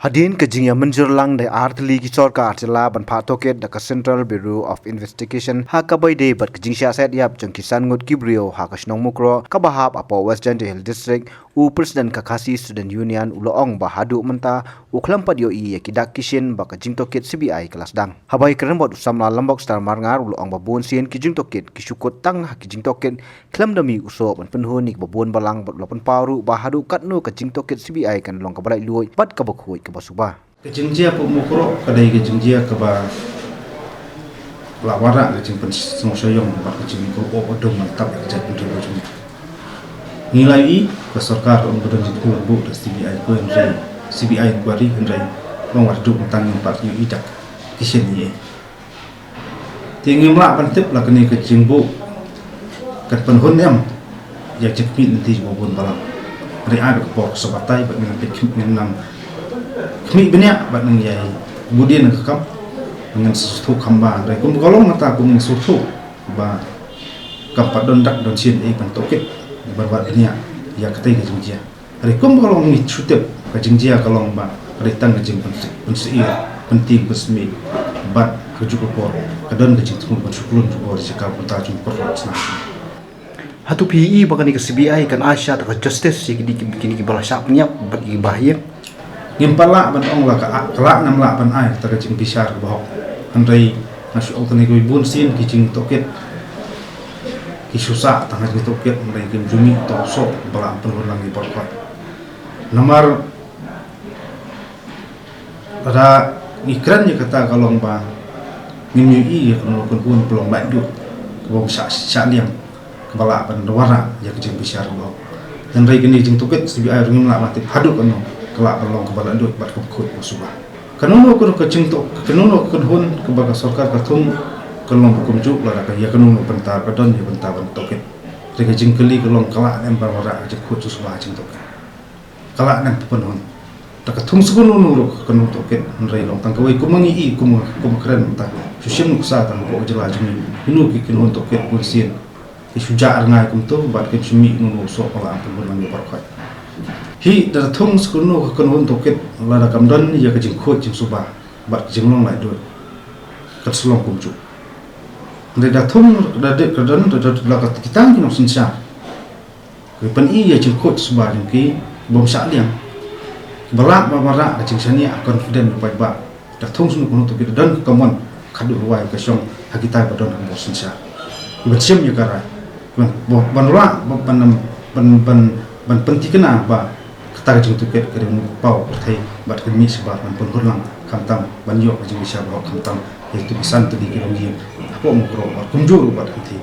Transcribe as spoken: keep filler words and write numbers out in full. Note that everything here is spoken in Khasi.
Hadien ka jingïamynjur lang da artylli ki sorkar jylla ban phah tohkit da ka Central Bureau of Investigation ha kaba ïadei bad ka jingshah set ïap jong ki san ngut ki briew ha ka shnong Mukroh kaba hap hapoh West Jaintia Hills District, u President ka Khasi Student Union u la ong ba haduh mynta u khlem pat ïohi ïa ki dak ki shin ba ka jingtohkit C B I ka la sdang. Haba ïakren bad u samla Lambok Star Marngar u la ong ba bun sien ki jingtohkit ki shu kut tang ha ki jingtohkit khlem da mih u soh ban pynhun ïa kiba bun balang bad u la pynpaw ruh ba haduh katno ka jingtohkit C B I kan long kaba laitluid bad kaba khuid kaba suba. Ka jingjia puk Mukroh ka dei ka jingjia kaba la wanrah ka jingpynsngewsynei bad ka jingkyrkhu ba dum ban tap ïa ka jaitbynriew ka jong ngi. Ngi la ïohi ka sorkar ka ong ka don jingpynbuh da C B I inquiry, C B I inquiry hynrei long wat haduh mynta ngim pat ïohi dak ki shin ïa. Te ngim lah ban tip la kane ka jingbuh kan pynhun em ïa ka jingkhmih lynti jong kiba bun balang. Hynrei ai ba ka por ka sa batai bad ngin peit khmih, ngin nang khmih bniah bad nang ïai bud ïa ka kam. Ngin sngewthuh kham ba hynrei kum ka long mynta kum ngin sngewthuh ba kam pat don dak don sien ei ban tohkit ban wad bniah ïa katei ka jingjia. Hynrei kum ka long ngi shu tip ka jingjia ka long ba ka dei tang ka jingpynsih, pynsih, pyntieng, pynsmih bad ka juh ka por ka don ka jingthmu ban shu klun jubor ïa ka bynta jong ka por ka snam. Hato phi ïohi ba kane ka C B I kan ai shisha ta ka justice ïa kine ki, kine kiba la shah pynïap bad kiba ha ïing? Ngim pat lah ban ong la ka, ka lah ne ym lah ban ai ta ka jingbishar kaba hok. Hynrei nga shu ong kane kawei bun sien ki jingtohkit ki shu sah tang ha jingtohkit hynrei kim ju mih ta u soh ba lah pynhun lang ïa baroh khoit. Namar lada ngi kren ïa kata ka long ba ngim ïohi ïa kano kano kaba long laitluid kaba ym shah, shah liang kaba lah ban wanrah ïa ka jingbishar kaba hok. Hynrei kane ka jingtohkit C B I ruh ngim lah ban tip haduh katno ka lah ban long kaba laitluid bad kaba khuid kaba suba. Kano kano ka jingtoh, kano kano ka kynhun kaba ka sorkar ka thung ka long ba kumjuh lada ka ïa kano kano ka bynta ka don ïa bynta ban tohkit. Hynrei ka jingkylli ka long ka lah ne em ban wanrah ka jingkhuid jingsuba jingtohkit. Ka lah ne em ban pynhun. Te ka thung sha kano kano ruh ka kynhun tohkit hynrei long tang kawei kum ma ngi i kum, kum kren mynta. Shu shim nuksa tang hapoh ka jylla jong ngi. Kino ki kynhun tohkit bun sien ki shu jah rngai kumto bad kin shu mih kano kano u soh ba lah pynhun lang ïa baroh khoit. Hi da thung sha kano ka kynhun tohkit lada kam don ïa ka jingkhuid jingsuba bad ka jinglong laitluid kan sa long kumjuh. Hynrei da thung da dei ka don da, da, da la ka kita ki nongsynshar ki pyni ïa jingkhuid suba jong ki bym shah liang. Kiba lah ban wanrah ka jingshaniah confident paidbah. Da thung sha kano kano tohkit da don ka common khadduh rwai ka shong ha kitai ba don ha ka bor synshar. Ban shim ïa ka rai ban, ban, ban lah ban, ban, ban, ban pynthikna ba kata ka jingtohkit ka dei ban paw pyrthei bad ka mih shabar ban pynhun lang khamtam ban ïoh ka jingbishar ba hok khamtam ïa kitu ki san tylli ki longïing hapoh Mukroh bad kumjuh ruh bad hangtei.